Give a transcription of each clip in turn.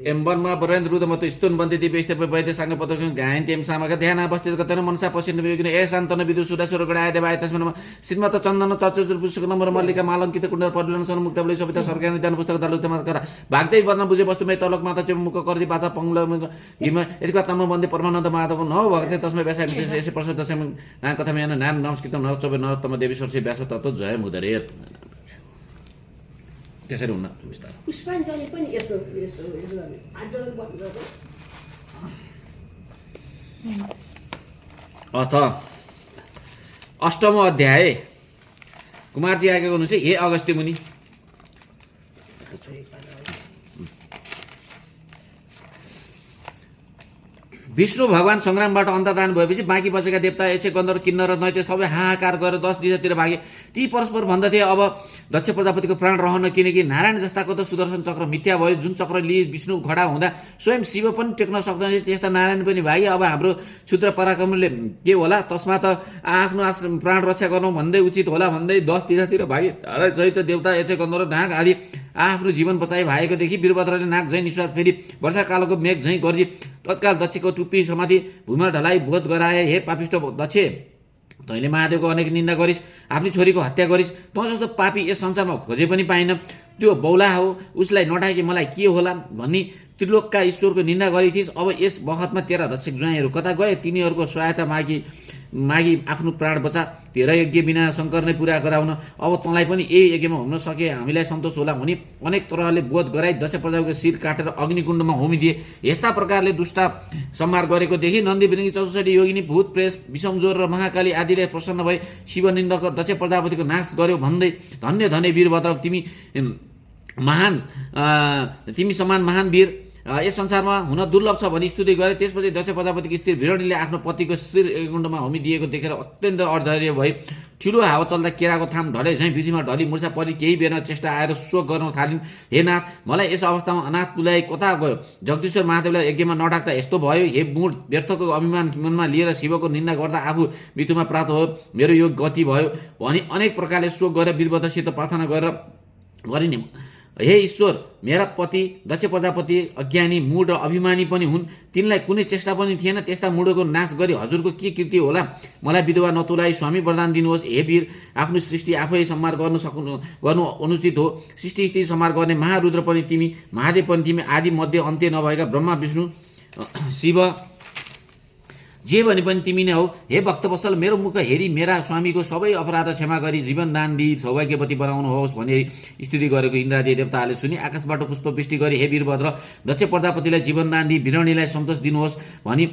एम्बनमा बरेन्द्र रुदमत स्तूनबन्दी दिव्य स्थित वैद्य संघ पदक गायन तेम सामगा ध्यान अवस्थित गतन मनसा पश्चिम विगिन ए शान्तन विदु सुरा सुर गडाय देवाय तस्मन श्रीमत चन्दन चचुर पुस्तक नम्बर मल्लिका मालङ्कित कुण्डल परिलन सन मुक्त बलि सविता सरकार निदान पुस्तक दलुतमा करा भाग्दै वर्ण बुझे वस्तुमै तलक माता चेप मुख करदि पाछा पंगल गिम यतिका तम बन्दी परमानन्द माधव न भगते तस्मै व्यासा यसै प्रसिद्ध दशम ना कथामे नाम नमस्कृत नरचोबे नरतम देवी सरसी व्यास तत्व जय मुदरे त्यसरी हुन्न विस्तार पुष्पाञ्जली पनि यस्तो अथ अष्टमो अध्याय कुमारजी आएको हुनुहुन्छ हे अगस्त्य मुनि विष्णु भगवान संग्रामबाट अन्तर्धान भएपछि बाँकी बसेका देवता यक्षे गन्धर्व किन्नर र दैत्य सबै हाहाकार गरेर 10 दिशातिर भागे ती परस्पर भन्दथे अब दक्ष प्रजापतिको प्राण रहन किनकि नारायण जस्ताको त सुदर्शन चक्र मिथ्या भयो जुन चक्र लिए विष्णु घडा हुँदा स्वयं शिव पनि टेक्न सक्दैन त्यस्ता नारायण पनि भागे अब हाम्रो क्षुद्र पराक्रमले के होला तस्मात आफ्नो प्राण रक्षा गर्नु भन्दै उचित होला भन्दै 10 दिशातिर भागे जैत देवता यक्षे गन्धर्व नाग आदि आफ्नो जीवन बचाइ भएकोदेखि वीरभद्रले नाग झैँ निश्वास फेरि वर्षाकालको मेघ झैँ गर्जी तत्काल दक्षको टुप्पी समाधि भूमिमा ढलाइ बोध गराए हे पापिष्ट दक्ष तैँले महादेवको अनेक निन्दा गरिस् आफ्नी छोरीको हत्या गरिस् तँ जस्तो पापी यस संसारमा खोजे पनि पाइन त्यो बौला हो उसलाई नठाके मलाई के होला भन्ने त्रिलोकका ईश्वरको निन्दा गरेकी थिइस् अब यस बखतमा तेरा रक्षक ज्वाइँहरू कता गए तिनीहरूको सहायता मागी आफ्नो प्राण बचा तेरा यज्ञ बिना शङ्कर नै पुरा गराउन अब तँलाई पनि यही यज्ञमा हुन सके हामीलाई सन्तोष होला भनी अनेक तरहले बोध गराई दक्ष प्रजाको शिर काटेर अग्निकुण्डमा होमिदिए यस्ता प्रकारले दुष्ट संहार गरेको देखि नन्दी बिरङ्गी 64 योगिनी भूत प्रेत विषमज्वर र महाकाली आदिले प्रसन्न भई शिवनिन्दक दक्ष प्रजापतिको नाश गर्यो भन्दै धन्य धन्य वीरभद्र तिमी समान महान वीर यस संसारमा हुन दुर्लभ छ भनी स्तुति गरे त्यसपछि दक्ष प्रजापतिको स्त्री भिरणीले आफ्नो पतिको शिर कुण्डमा होमिदिएको देखेर अत्यन्त अधैर्य भई ठुलो हावा चल्दा केराको थाम ढले झैँ पृथ्वीमा ढली मूर्छा परि केही बेरमा चेष्टा आएर शोक गर्न थालिन् हे नाथ मलाई यस अवस्थामा अनाथ तुल्याई कता गयो जगदीश्वर महादेवलाई यज्ञमा नडाक्दा यस्तो भयो हे मूढ व्यर्थको अभिमान मनमा लिएर शिवको निन्दा गर्दा आफू मृत्युमा प्राप्त भयो मेरो यो गति भयो भनी अनेक प्रकारले शोक गरेर वीरभद्रसित प्रार्थना गरेर गरिने हे ईश्वर मेरा पति दक्ष प्रजापति अज्ञानी मूढ र अभिमानी पनि हुन् तिनलाई कुनै चेष्टा पनि थिएन त्यस्ता मूढको नाश गरी हजुरको के कृति होला मलाई विधवा नतुलाई स्वामी वरदान दिनुहोस् हे वीर आफ्नो सृष्टि आफै संहार गर्नु अनुचित हो सृष्टि स्थिति संहार गर्ने महारुद्र पनि तिमी महादेव पनि तिमी आदि मध्य अन्त्य नभएका ब्रह्मा विष्णु शिव जे भने पनि तिमी नै हो हे भक्तवत्सल मेरो मुख हेरी मेरा स्वामीको सबै अपराध क्षमा गरी जीवन दान दिई सौभाग्यवती बनाउनुहोस् भने स्तुति गरेको इन्द्रादी देवताहरूले सुनि आकाशबाट पुष्पवृष्टि गरी हे वीरभद्र दक्ष प्रजापतिलाई जीवन दान दिई वीरणीलाई सन्तोष दिनुहोस् भनी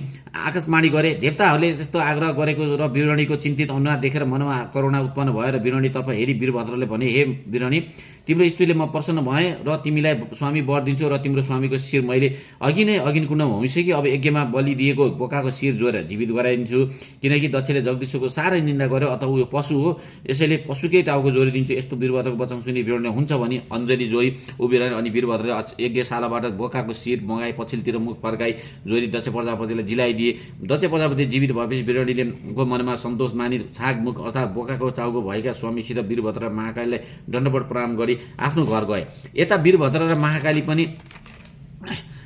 आकाशवाणी गरे देवताहरूले त्यस्तो आग्रह गरेको र वीरणीको चिन्तित अनुहार देखेर मनमा करुणा उत्पन्न भएर वीरणीतर्फ हेरी वीरभद्रले भने हे वीरणी तिम्रो स्तुतिले म प्रसन्न भएँ र तिमीलाई स्वामी वर दिन्छु र तिम्रो स्वामीको शिर मैले अघि नै अग्निकुण्डमा होमिसके अब यज्ञमा बलि दिएको बोकाको शिर जोएर जीवित गराइदिन्छु किनकि दक्षले जगदीशको साह्रै निन्दा गर्यो अथवा यो पशु हो यसैले पशुकै टाउको जोडिदिन्छु यस्तो वीरभद्रको वचन सुनि वीरले हुन्छ भनी अञ्जली जोडी उभिरहे अनि वीरभद्रले यज्ञशालाबाट बोकाको शिर मगाई पछिल्तिर मुख फर्काई जोडी दक्ष प्रजापतिलाई जिलाइदिए दक्ष प्रजापति जीवित भएपछि वीरणीले मनमा सन्तोष मानि छाग मुख अर्थात् बोकाको टाउको भएका स्वामीसित वीरभद्र र महाकालीलाई दण्डवत प्रणाम गरी आफ्नो घर गए यता वीरभद्र र महाकाली पनि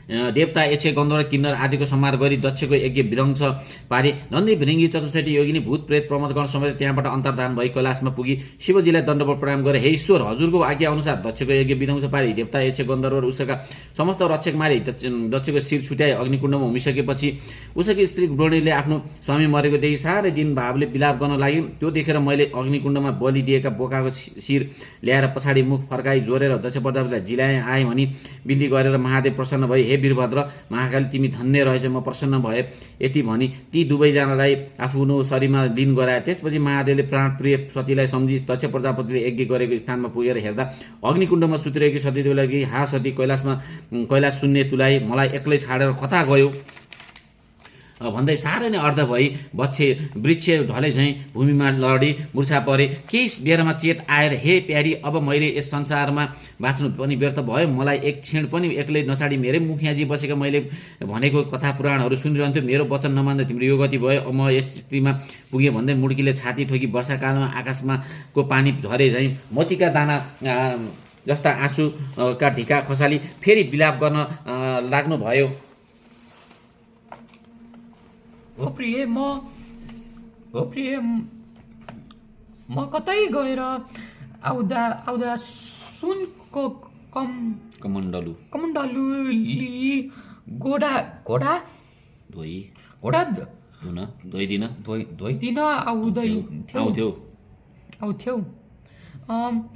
देवता यक्षे गन्धर्व किन्नर आदिको संहार गरी दक्षको यज्ञ विध्वंस पारी नन्दी भिरिङ्गी 64 योगिनी भूत प्रेत प्रमथगण समेत त्यहाँबाट अन्तर्धान भई कैलाशमा पुगी शिवजीलाई दण्डवत प्रणाम गरे हे ईश्वर हजुरको आज्ञा अनुसार दक्षको यज्ञ विध्वंस पारी देवता यक्षे गन्धर्व र उसका समस्त रक्षक मारी दक्षको शिर छुट्याए अग्निकुण्डमा होमिसकेपछि उसकी स्त्री ब्रोणीले आफ्नो स्वामी मरेको देखि साह्रै दिन भावले विलाप गर्न लागि त्यो देखेर मैले अग्निकुण्डमा बलि दिएका बोकाको शिर ल्याएर पछाडि मुख फर्काई जोरेर दक्ष प्रजापतिलाई जिलाए आए भनी बिन्ती गरेर महादेव प्रसन्न भए हे वीरभद्र महाकाली तिमी धन्य रहेछ म प्रसन्न भए यति भनी ती दुवैजनालाई आफ्नो शरीरमा लीन गराए त्यसपछि महादेवले प्राणप्रिय सतीलाई सम्झी दक्ष प्रजापतिले यज्ञ गरेको स्थानमा पुगेर हेर्दा अग्निकुण्डमा सुतिरहेकी सतीदेवलाई हा सती कैलाश शून्य तुलाई मलाई एक्लै छाडेर कता गयो भन्दै साह्रै नै अर्ध भई बच्छे वृक्ष ढले झैँ भूमिमा लडी मूर्छा परे केही बेरमा चेत आएर हे प्यारी अब मैले यस संसारमा बाँच्नु पनि व्यर्थ भयो मलाई एक क्षण पनि एक्लै नछाडी मेरै मुखियाजी बसेका मैले भनेको कथा पुराणहरू सुनिरहन्थ्यो मेरो वचन नमान्दा तिम्रो यो गति भयो म यस स्थितिमा पुगेँ भन्दै मुड्कीले छाती ठोकी वर्षाकालमा आकाशमा को पानी झरे झैँ मोतीका दाना जस्ता आँसुका ढिका खसाली फेरि विलाप गर्न लाग्नुभयो। ओ प्रिय म कतै गएर आउँदा सुनको कमण्डलु लिई घोडा धोइदिन आउँथ्यौ।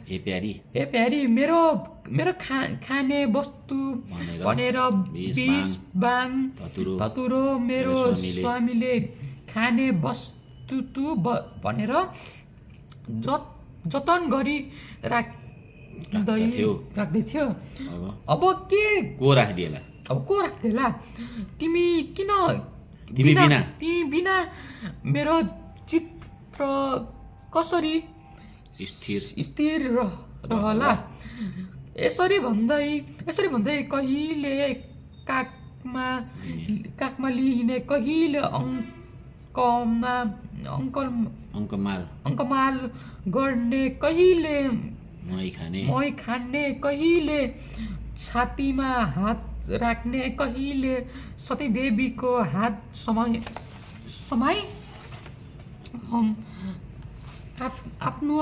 हे प्यारी मेरो खाने वस्तु भनेर बिस बाङ धतुरो मेरो स्वामीले खाने वस्तु भनेर जतन गरी राख्दैथ्यो। अब को राख्देला तिमी बिना मेरो चित्र कसरी स्थिर रहला। यसरी भन्दै कहिले काखमा लिने कहिले अङ्कमाल गर्ने कहिले मही खाने कहिले छातीमा हात राख्ने कहिले सतीदेवीको हात समाई आफ्नो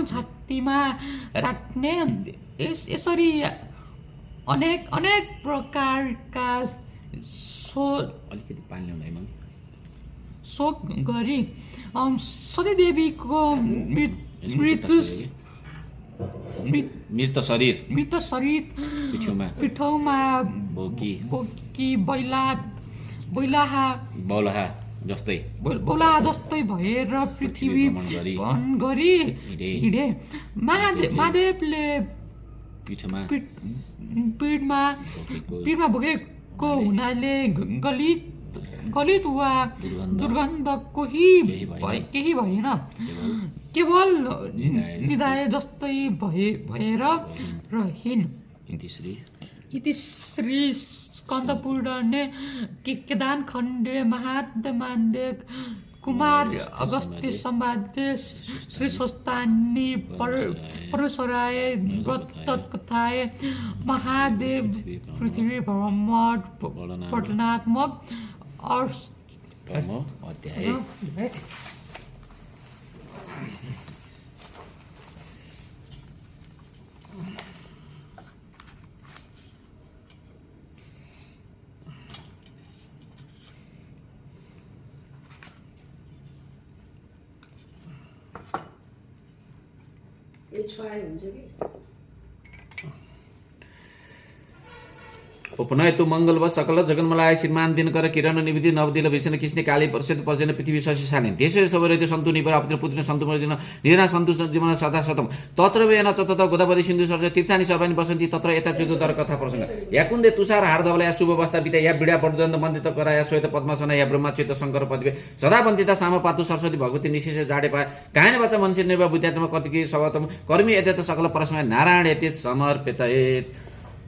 छातीमा राख्ने। यसरी अनेक प्रकारका शोक गरी सतीदेवीको मृत शरीर पिठौमा बोकी बौलाहा जस्तै भएर पृथ्वी भ्रमण गरी हिँडे। महादेवले पिठमा बोकेको हुनाले गलित वा दुर्गन्ध केही भएन। केवल निदाय जस्तै भएर रहिन्। इति श्री स्कन्दपुराणे केदार खण्डे महात्म्ये कुमार अगस्त्य संवादे श्री स्वस्तानि परमेश्वराय व्रत कथाय महादेव पृथ्वी भ्रमण पठनात्मक अध्याय। उपनयतु मंगलवश सकल जगन्मलाय श्रीमान दिनकर किरण निविधि नवदिल भीषण कृष्ण काली परिषद पर्जन पृथ्वी शशि शालिन देश सबैरहित सन्तु निपर अपत्र पुत्र सन्तु मर्दिन निरा सन्तु जीवन सदा शतम तत्र वेन चतत गोदावरी सिन्धु सरस्वती तीर्थानि सर्वाणि बसन्ति तत्र यता चुतुतर कथा प्रसंग याकुन्दे तुषार हारधवल या शुभ अवस्था बिता या बिडा पर्दन्त मन्दित करा या श्वेत पद्मासन या ब्रह्मचित शंकर पदवे सदा वन्दिता साम पातु सरस्वती भगवती निशेष जाडे पाए कायन बच्चा मनुष्य निर्भय बुद्धात्म कतिकी सवतम कर्मी यते सकल परस्मै नारायण यते समर्पितयेत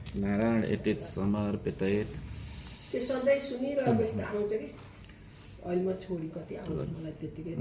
नारायण यते समर्पितयेत। त्यो सधैँ सुनिरहेको आउँछ कि अहिले म छोडी कति आउँछ मलाई त्यतिकै